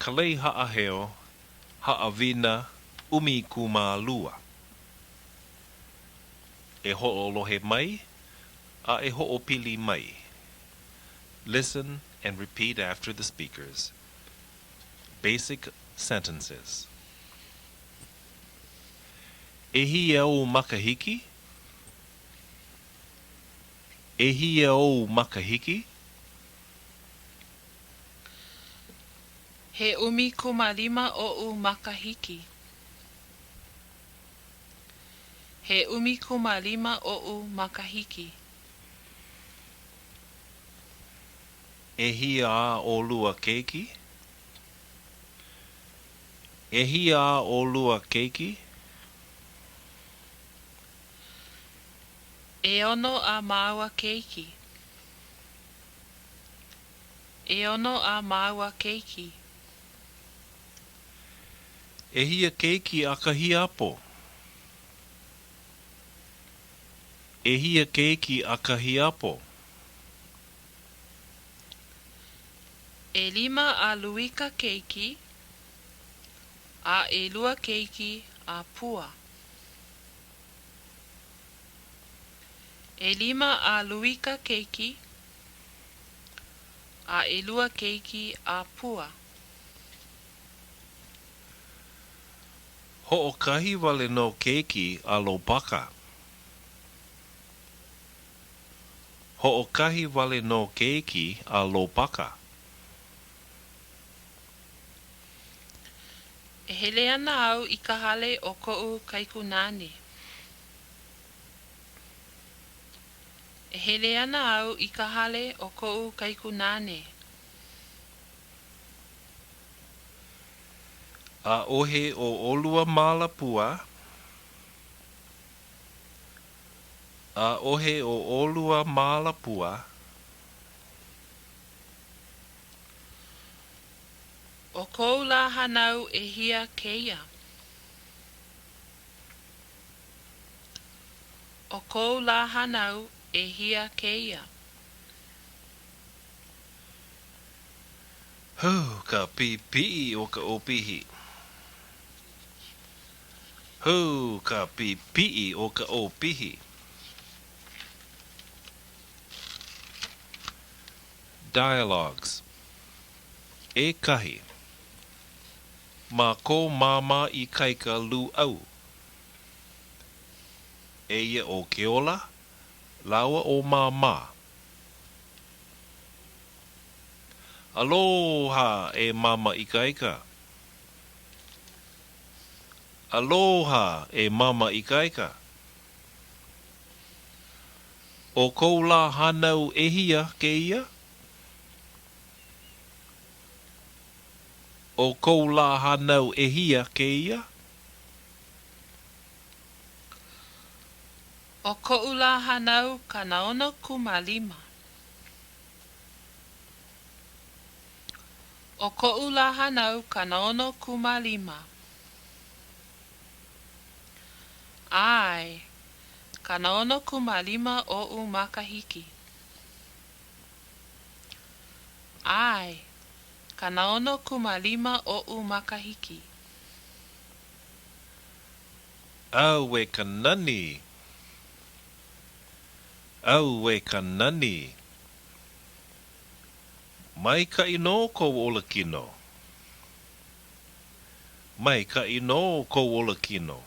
Kalei Haʻaheo, Haʻawina 12. E hoʻolohe mai a e hoʻopili mai. Listen and repeat after the speakers. Basic sentences. ʻEhia ou makahiki? ʻEhia ou makahiki? He 15 oʻu makahiki. He 15 oʻu makahiki. ʻEhia a ʻolua keiki? ʻEhia a ʻolua keiki? ʻEono a māua keiki. ʻEono a māua keiki. ʻEhia keiki a ka hiapo? ʻEhia keiki a ka hiapo? ʻElima a Luika keiki, a ʻelua keiki a Pua. ʻElima a Luika keiki, a ʻelua keiki a Pua. Hoʻokahi wale nō keiki a Lopaka. Hoʻokahi wale nō keiki a Lopaka. E hele ana au i ka hale o koʻu kaikunāne. E hele ana au i ka hale o koʻu kaikunāne. ʻAʻohe o ʻolua māla pua. ʻAʻohe o ʻolua māla pua. ʻO kou lā hānau ʻehia kēia? ʻO kou lā hānau ʻehia kēia? Hū ka pipiʻi o ka ʻopihi. Hū ka pipiʻi o ka ʻopihi. Dialogues ʻEkahi. Ma kō māmā ikaika lūʻau. Eia ʻo Keola lāua ʻo Māmā. Aloha e Māmā Ikaika. Aloha e Māmā Ikaika. ʻO kou lā hānau ʻehia kēia? ʻO kou lā hānau ʻehia kēia? ʻO koʻu lā hānau 65. ʻO koʻu lā hānau 65. ʻAe, 65 oʻu makahiki. ʻAe, 65 oʻu makahiki. Auē ka nani! Auē ka nani! Maikaʻi nō kou olakino. Maikaʻi nō kou olakino.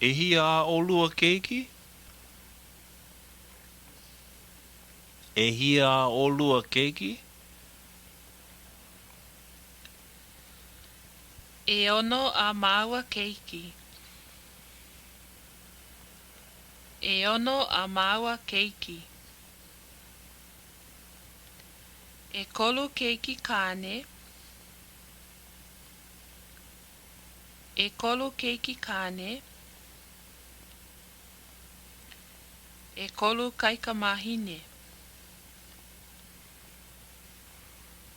ʻEhia a ʻolua keiki? ʻEhia a ʻolua keiki? ʻEono a māua keiki. ʻEono a māua keiki. ʻEkolu keiki kāne. ʻEkolu keiki kāne. ʻEkolu kaikamāhine.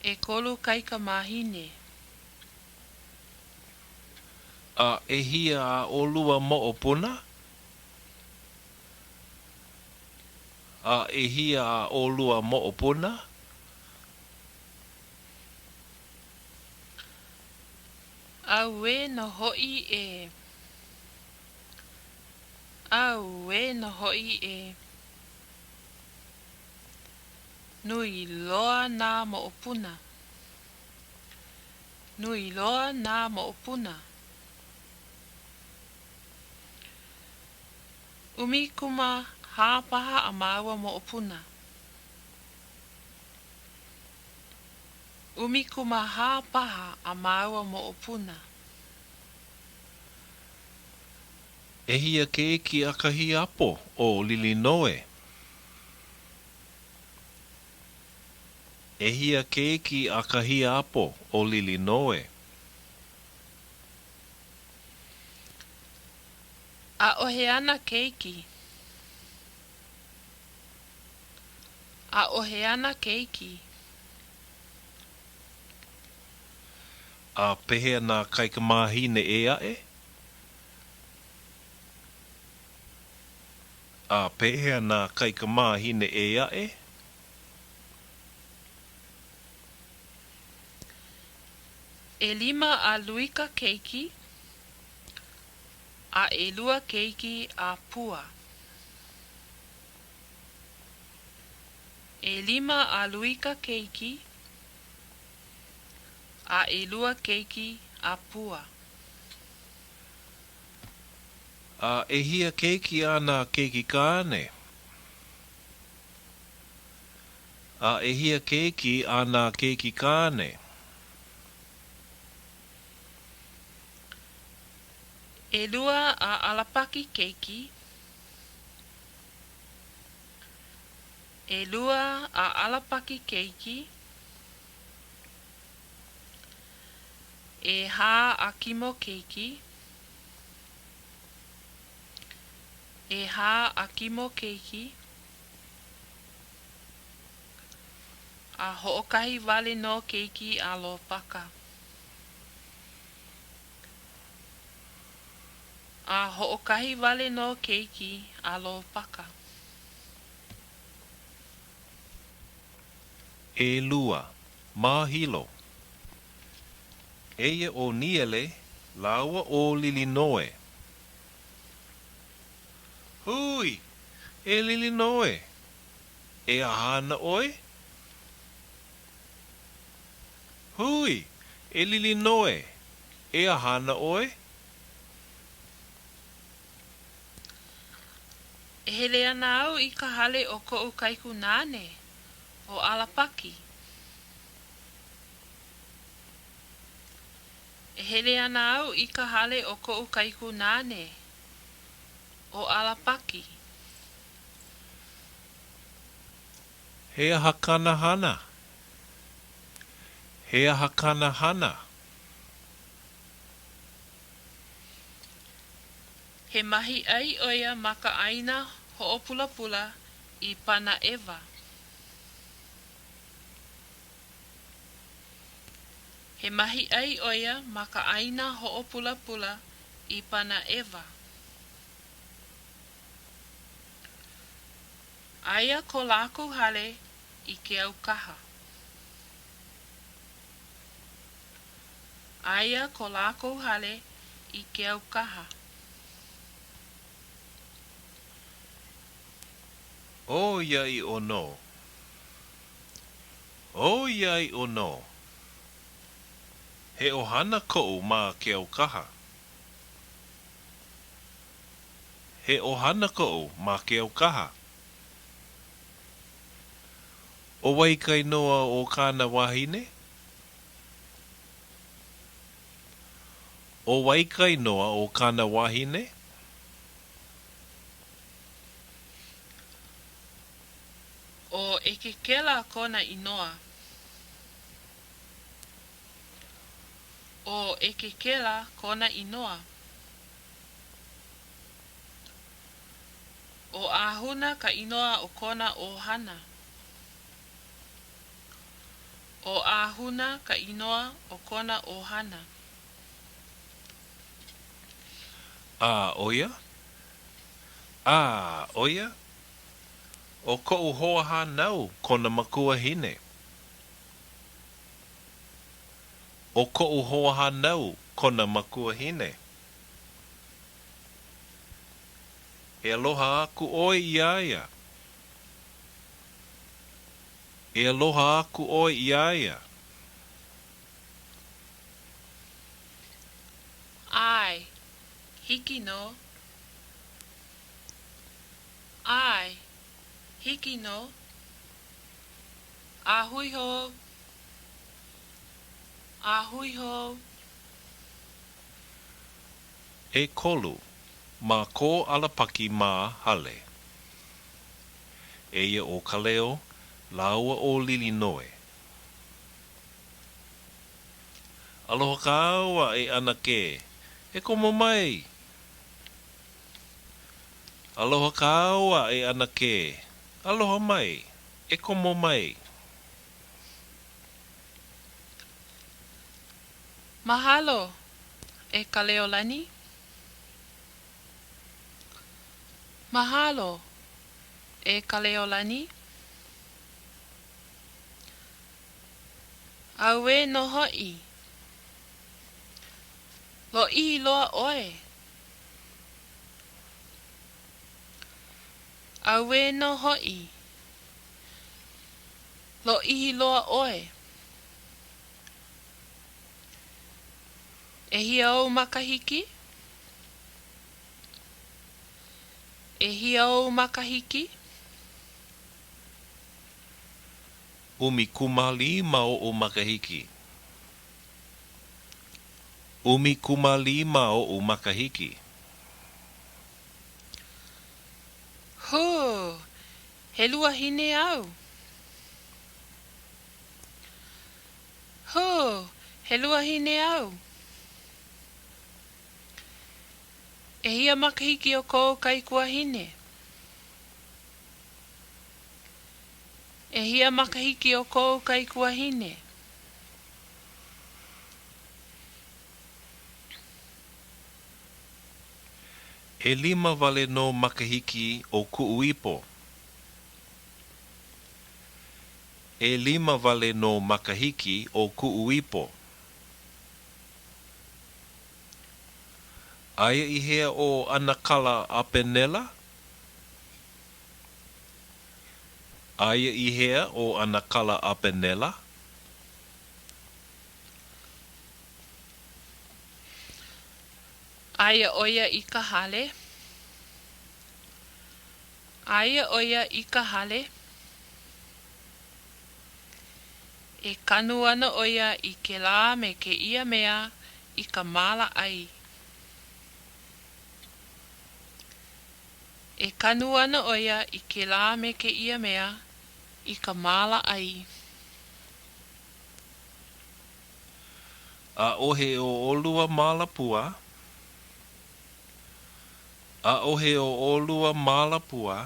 ʻEkolu kaikamāhine. A ʻehia a ʻolua moʻopuna? A ʻehia a ʻolua moʻopuna? Auē nō hoʻi ē. Auē nō hoʻi ē. Nui loa nā moʻopuna. Nui loa nā moʻopuna. 14 paha a māua moʻopuna. 14 paha a māua moʻopuna. ʻEhia keiki a ka hiapo ʻo Lilinoe? ʻEhia keiki a ka hiapo ʻo Lilinoe? ʻAʻohe āna keiki. ʻAʻohe āna keiki. A pehea nā kaikamāhine ʻē aʻe? A pehea nā kaikamāhine ʻē aʻe? ʻElima a Luika keiki, a ʻelua keiki a Pua. ʻElima a Luika keiki, a ʻelua keiki a Pua. A ʻehia keiki a nā keiki kāne? A ʻehia keiki a nā keiki kāne? ʻElua a ʻAlapaki keiki. ʻElua a ʻAlapaki keiki. ʻEhā a Kimo keiki. ʻEhā a Kimo keiki. A hoʻokahi wale nō keiki a Lopaka. A hoʻokahi wale nō keiki a Lopaka. ʻElua, ma Hilo. Eia ʻo Niele lāua ʻo Lilinoe. Hūi! E Lilinoe! E aha ana ʻoe? Hūi! E Lilinoe! E aha ana ʻoe? E hele ana au i ka hale o koʻu kaikunāne, ʻo ʻAlapaki. E hele ana au i ka hale o koʻu kaikunāne, ʻo ʻAlapaki. He aha kāna hana? He aha kāna hana? He mahiʻai ʻo ia ma ka ʻāina hoʻopulapula i Panaʻewa. He mahiʻai ʻo ia ma ka ʻāina hoʻopulapula i Panaʻewa. Aia ko lākou hale i Keaukaha. Aia ko lākou hale i Keaukaha. ʻOiaʻiʻo nō. ʻOiaʻiʻo nō. He ʻohana koʻu ma Keaukaha. He ʻohana koʻu ma Keaukaha. ʻO wai ka inoa o kāna wahine? ʻO wai ka inoa o kāna wahine? ʻO ʻEkekela kona inoa. ʻO ʻEkekela kona inoa. ʻO ʻĀhuna ka inoa o kona ʻohana. ʻO ʻĀhuna ka inoa o kona ʻohana. A ʻo ia? A ʻo ia? ʻO koʻu hoahānau kona makuahine. ʻO koʻu hoahānau kona makuahine. E aloha aku ʻoe iā ia. E aloha aku ʻoe iā ia. ʻAe, hiki nō. ʻAe, hiki nō. A hui hou. A hui hou. ʻEkolu, ma kō ʻAlapaki mā hale. Eia ʻo Kaleo lāua ʻo Lilinoe. Aloha kāua e ʻAnakē. E komo mai! Aloha kāua e ʻAnakē. Aloha mai. E komo mai. Mahalo, e Kaleolani. Mahalo, e Kaleolani. Auē nō hoʻi. Lōʻihi loa ʻoe. Auē nō hoʻi. Lōʻihi loa ʻoe. ʻEhia ou makahiki? ʻEhia ou makahiki? 15 oʻu makahiki. 15 oʻu makahiki. Hū, he luahine au. Hū, he luahine au. ʻEhia makahiki o kou kaikuahine? ʻEhia makahiki o kou kaikuahine? ʻElima wale nō makahiki o kuʻu ipo. ʻElima wale nō makahiki o kuʻu ipo. Aia i hea ʻo ʻAnakala ʻApenela? Aia i hea ʻo ʻAnakala ʻApenela? Aia ʻo ia i ka hale. Aia ʻo ia i ka hale. E kanu ana ʻo ia i kēlā me kēia mea i ka māla ʻai. E kanu ana ʻo ia i kēlā me kēia mea i ka māla ʻai. ʻAʻohe o ʻolua māla pua. ʻAʻohe o ʻolua māla pua.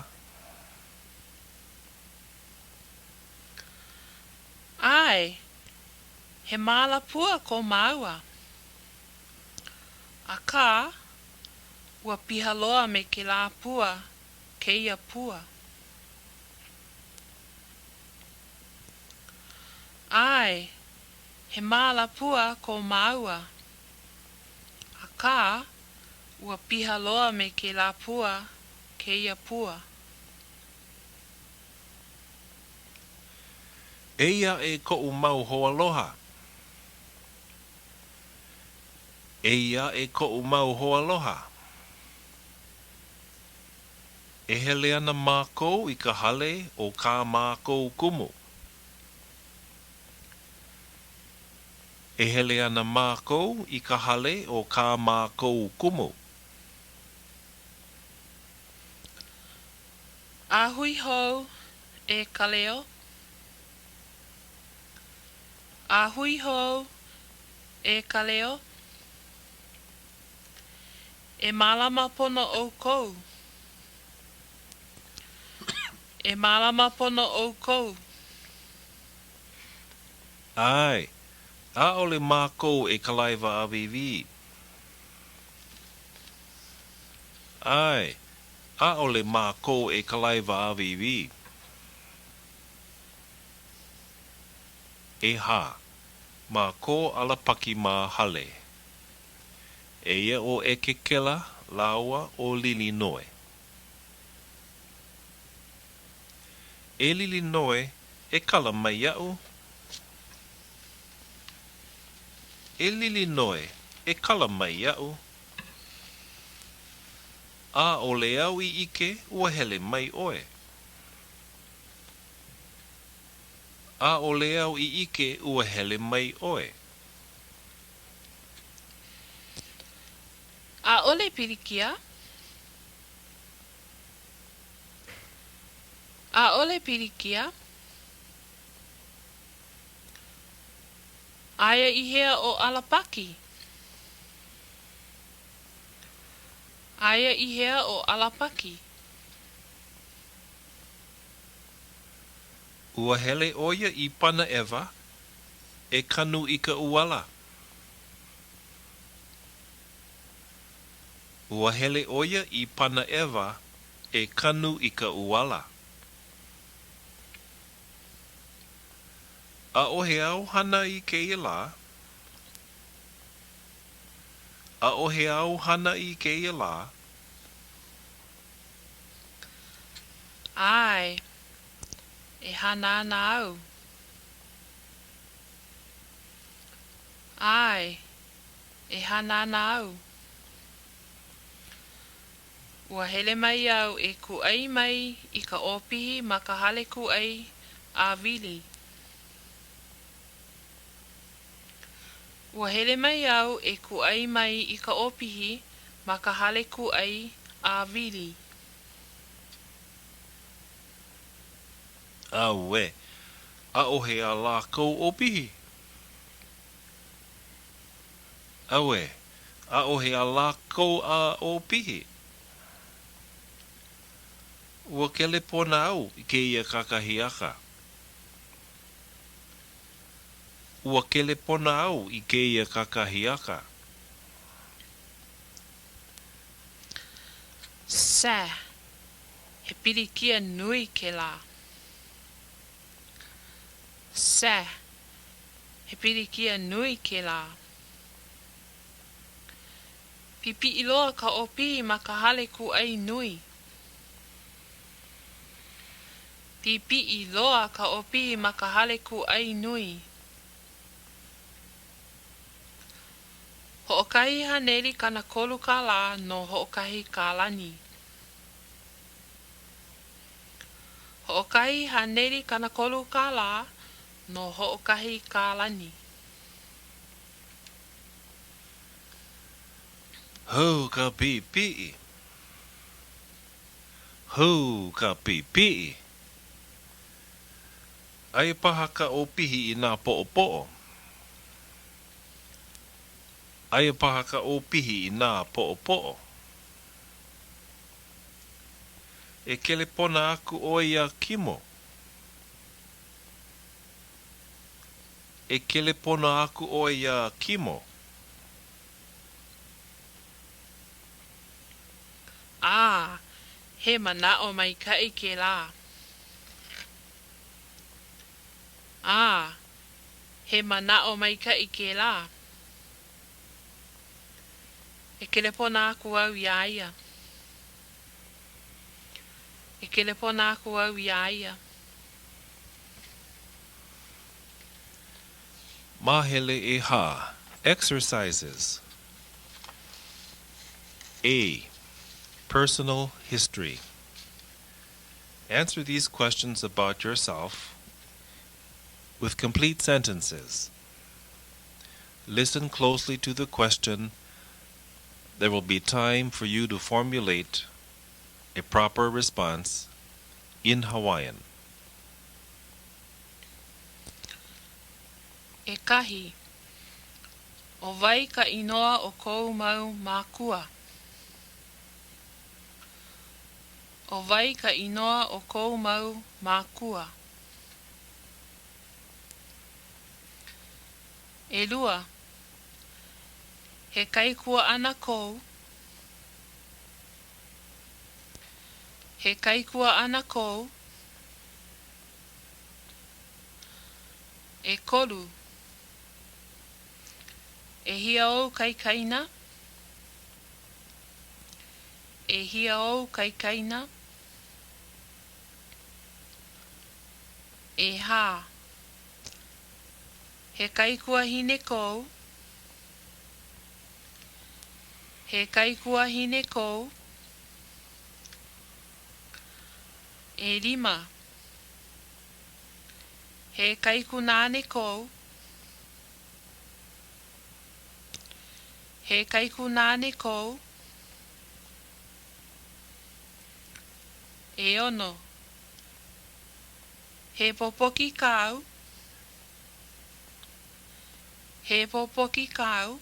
ʻAe, he māla pua ko māua. Akā, ua piha loa me kēlā pua kēia pua. ʻAe, he māla pua ko māua. Akā, ua piha loa me kēlā pua kēia pua. Eia aʻe koʻu mau hoaloha. Eia aʻe koʻu mau hoaloha. E hele ana mākou i ka hale o kā mākou kumu. E hele ana mākou i ka hale o kā mākou kumu. A hui hou, e Kaleo. A hui hou, e Kaleo. E mālama pono ʻoukou. E mālama pono ʻoukou. ʻAe, ʻaʻole mākou e kalaiwa ʻāwīwī. ʻAe, ʻaʻole mākou e kalaiwa ʻāwīwī. ʻEhā. Ma ko ʻAlapaki mā hale. Eia ʻo ʻEkekela lāua ʻo Lilinoe. E Lilinoe, e kala mai iaʻu. E Lilinoe, e kala mai iaʻu. ʻAʻole au i ʻike ua hele mai ʻoe. ʻAʻole au i ʻike ua hele mai ʻoe. ʻAʻole pilikia. ʻAʻole pilikia. Aia i hea ʻo ʻAlapaki? Aia i hea ʻo ʻAlapaki? Ua hele ʻo ia i Panaʻewa e kanu i ka ʻuala. Ua hele ʻo ia i Panaʻewa e kanu i ka ʻuala. ʻAʻohe āu hana i kēia lā. ʻAʻohe āu hana i kēia lā. ʻAe, e hana ana au. ʻAe, e hana ana au. Ua hele mai au e kūʻai mai i ka ʻōpihi ma ka hale kūʻai a Wili. Ua hele mai au e kūʻai mai i ka ʻōpihi ma ka hale kūʻai a Wili. Auē, ʻaʻohe a lākou ʻōpihi. Auē, ʻaʻohe a lākou a ʻōpihi. Ua kelepona au i kēia kakahiaka. Ua kelepona au i kēia kakahiaka. Seh, he pilikia nui kēlā. Seh, he pilikia nui kēlā. Pipiʻi loa ka ʻōpihi ma ka hale kūʻai nui. Pipiʻi loa ka ʻōpihi ma ka hale kūʻai nui. 130 kālā no hoʻokahi kālani. 130 kālā no hoʻokahi kālani. Hū ka pipiʻi. Hū ka pipiʻi. Aia paha ka ʻōpihi i nā poʻopoʻo. Aia paha ka ʻōpihi i nā poʻopoʻo. E kelepona aku ʻoe iā Kimo. E kelepona aku ʻoe iā Kimo. A, he manaʻo maikaʻi kēlā. A, he manaʻo maikaʻi kēlā. E kelepona aku au iā ia. E kelepona aku au iā ia. Māhele ʻEhā, Exercises A. Personal History Answer these questions about yourself with complete sentences. Listen closely to the question. There will be time for you to formulate a proper response in Hawaiian. ʻEkahi, ʻO wai ka inoa o kou mau mākua? ʻO wai ka inoa o kou mau mākua? ʻElua, He kaikuaʻana kou? He kaikuaʻana kou? ʻEkolu. ʻEhia ou kaikaina? ʻEhia ou kaikaina? ʻEhā. He kaikuahine kou? He kaikuahine kou? ʻElima. He kaikunāne kou? He kaikunāne kou? ʻEono. He pōpoki kāu? He pōpoki kāu?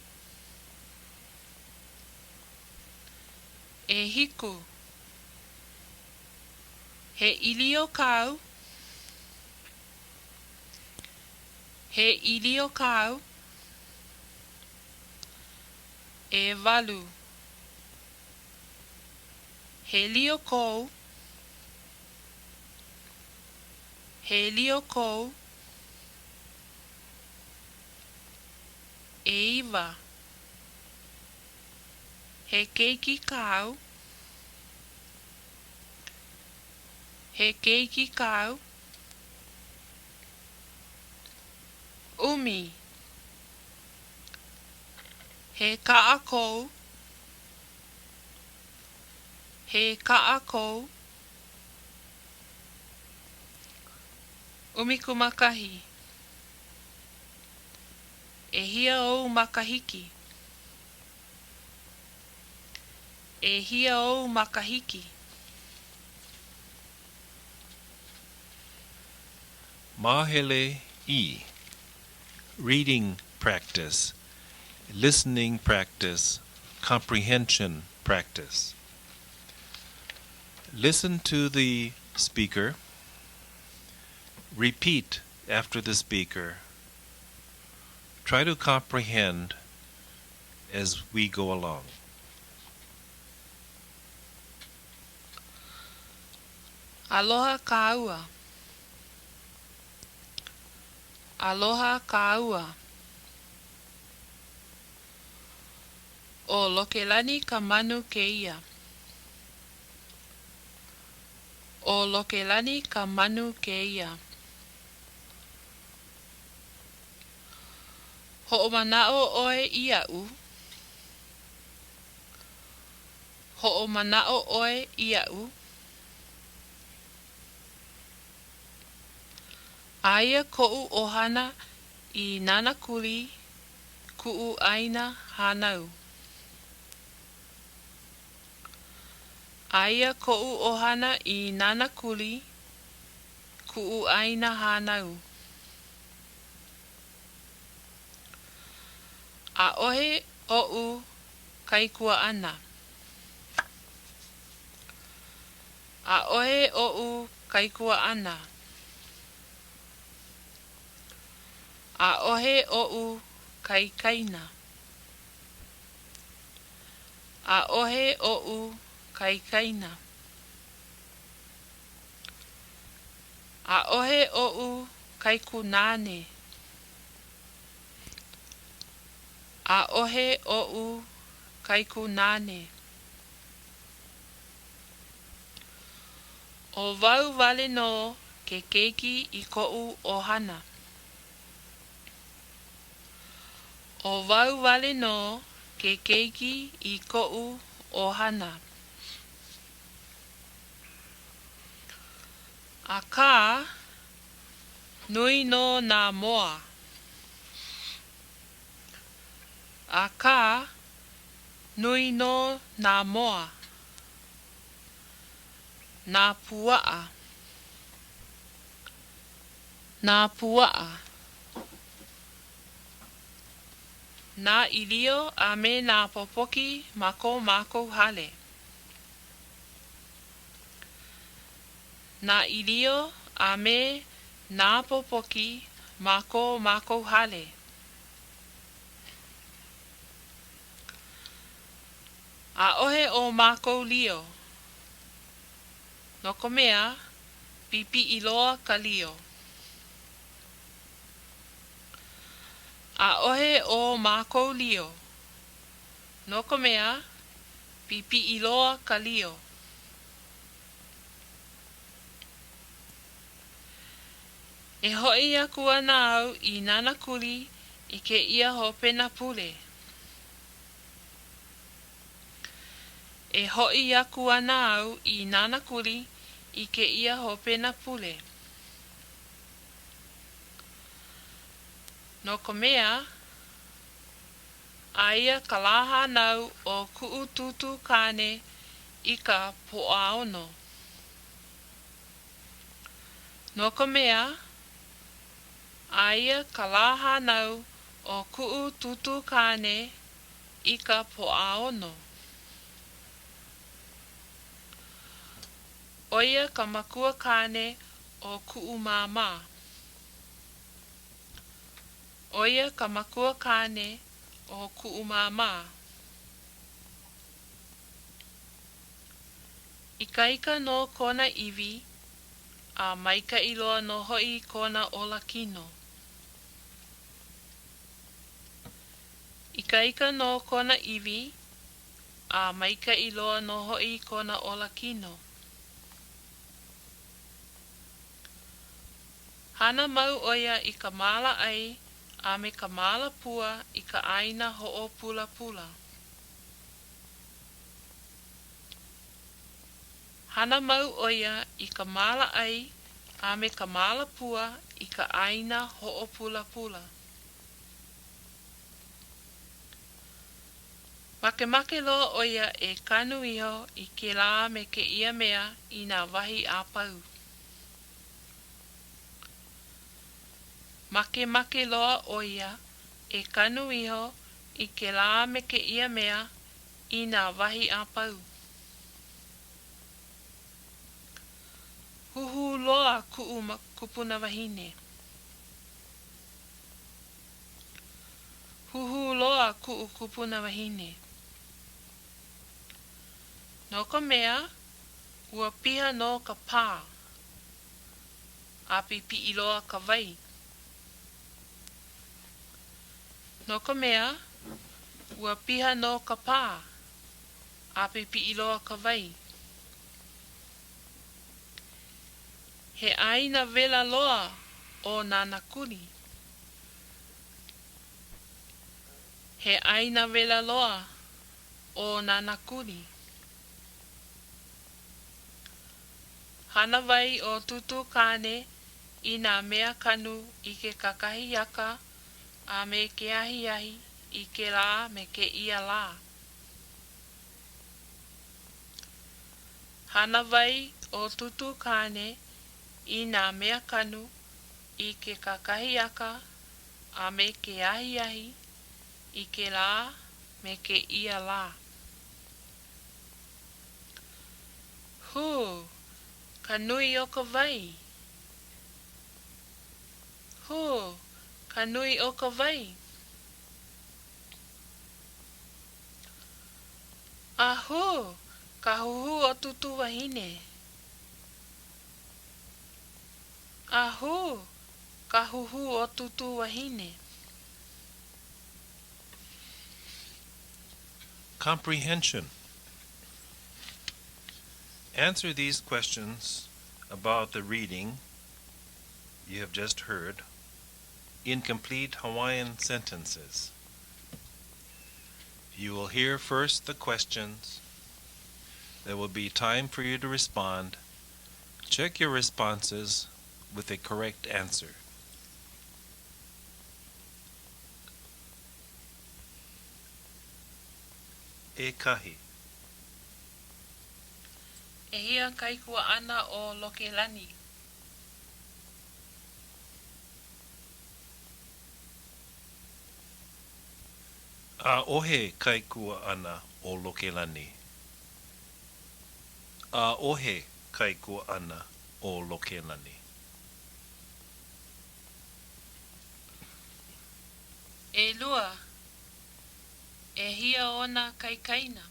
ʻEhiku. He ʻīlio kāu? He ʻīlio kāu? ʻEwalu. He lio kou? He lio kou? ʻEiwa. He keiki kāu? He keiki kāu? ʻUmi. He kaʻa kou? He kaʻa kou? ʻUmikūmākahi. ʻEhia ou makahiki? ʻEhia ou makahiki? Māhele E Reading Practice, Listening Practice, Comprehension Practice. Listen to the speaker. Repeat after the speaker. Try to comprehend as we go along. Aloha kāua. Aloha kāua. ʻO Lokelani ka manu kēia. ʻO Lokelani ka manu kēia. Hoʻomanaʻo ʻoe iaʻu. Hoʻomanaʻo ʻoe iaʻu. Aia koʻu ʻohana i Nānākuli, kuʻu ʻāina hānau. Aia koʻu ʻohana i Nānākuli, kuʻu ʻāina hānau. ʻAʻohe oʻu kaikuaʻana. ʻAʻohe oʻu kaikuaʻana. ʻAʻohe oʻu kaikaina. ʻAʻohe oʻu kaikaina. ʻAʻohe oʻu kaikunāne. ʻAʻohe oʻu kaikunāne. ʻO wau wale nō ke keiki i koʻu ʻohana. ʻO wau wale nō ke keiki i koʻu ʻohana. Akā, nui nō nā moa. Akā, nui nō nā moa. Nā puaʻa. Nā puaʻa. Nā ʻīlio a me nā pōpoki ma ko mākou hale. Nā ʻīlio a me nā pōpoki ma ko mākou hale. ʻAʻohe o mākou lio. No ka mea, pipiʻi loa ka lio. ʻAʻohe o mākou lio, no ka mea, pipiʻi loa ka lio. E hoʻi aku ana au i Nānākuli i kēia hopena pule. E hoʻi aku ana au i Nānākuli i kēia hopena pule. No ka mea, aia ka lā hānau o kuʻu tūtū kāne i ka Pōʻaono. No ka mea, aia ka lā hānau o kuʻu tūtū kāne i ka Pōʻaono. ʻO ia ka makua kāne o kuʻu māmā. ʻO ia ka makua kāne o kuʻu māmā. Ikaika nō kona iwi a maikaʻi loa nō hoʻi kona olakino. Ikaika nō kona iwi a maikaʻi loa nō hoʻi kona olakino. Hana mau ʻo ia i ka māla ʻai a me ka māla pua i ka ʻāina hoʻopulapula. Hana mau ʻo ia i ka māla ʻai a me ka māla pua i ka ʻāina hoʻopulapula. Makemake loa ʻo ia e kanu iho i kēlā me kēia mea i nā wahi a pau. Makemake loa ʻo ia e kanu iho i kēlā me kēia mea i nā wahi a pau. Huhū loa kuʻu kupunawahine. Huhū loa kuʻu kupunawahine. No ka mea, ua piha nō ka pā, a pipiʻi loa ka wai. No ka mea, ua piha nō ka pā, a pipiʻi loa ka wai. He ʻāina wela loa ʻo Nānākuli. He ʻāina wela loa ʻo Nānākuli. Hana wai ʻo Tūtū Kāne i nā mea kanu i ke kakahiaka a me ke ahiahi i kēlā me kēia lā. Hana wai ʻo Tūtū Kāne i nā mea kanu i ke kakahiaka a me ke ahiahi i kēlā me kēia lā. Hū, ka nui o ka wai! Hū, ka nui o ka wai! A hū, ka huhū o Tūtūwahine! A hū, ka huhū o Tūtūwahine! Comprehension Answer these questions about the reading you have just heard in complete Hawaiian sentences. You will hear first the questions. There will be time for you to respond. Check your responses with a correct answer. ʻEkahi. ʻEhia kaikuaʻana o Lokelani? ʻAʻohe kaikuaʻana o Lokelani. ʻAʻohe kaikuaʻana o Lokelani. ʻElua. ʻEhia ona kaikaina?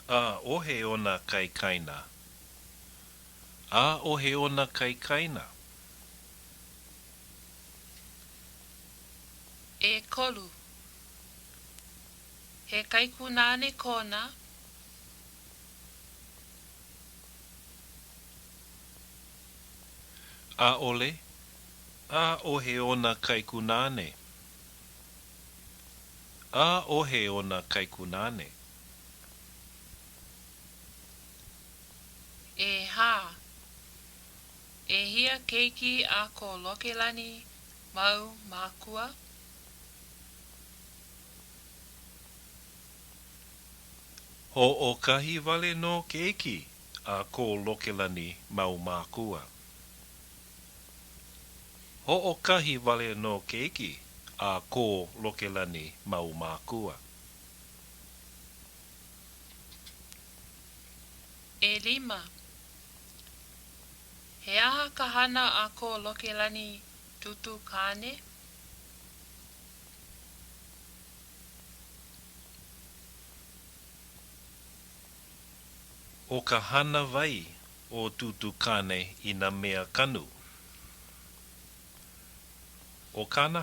ʻAʻohe ona kaikaina. ʻAʻohe ona kaikaina. ʻEkolu. He kaikunāne kona. ʻAʻole. ʻAʻohe ona kaikunāne. ʻAʻohe ona kaikunāne. ʻEhā. ʻEhia keiki a ko Lokelani mau mākua? Hoʻokahi wale nō keiki a ko Lokelani mau mākua. Hoʻokahi wale nō keiki a ko Lokelani mau mākua. ʻElima. He aha ka hana a ko Lokelani tūtū kāne? ʻO ka hana wai o Tūtū Kāne i nā mea kanu. ʻO kāna.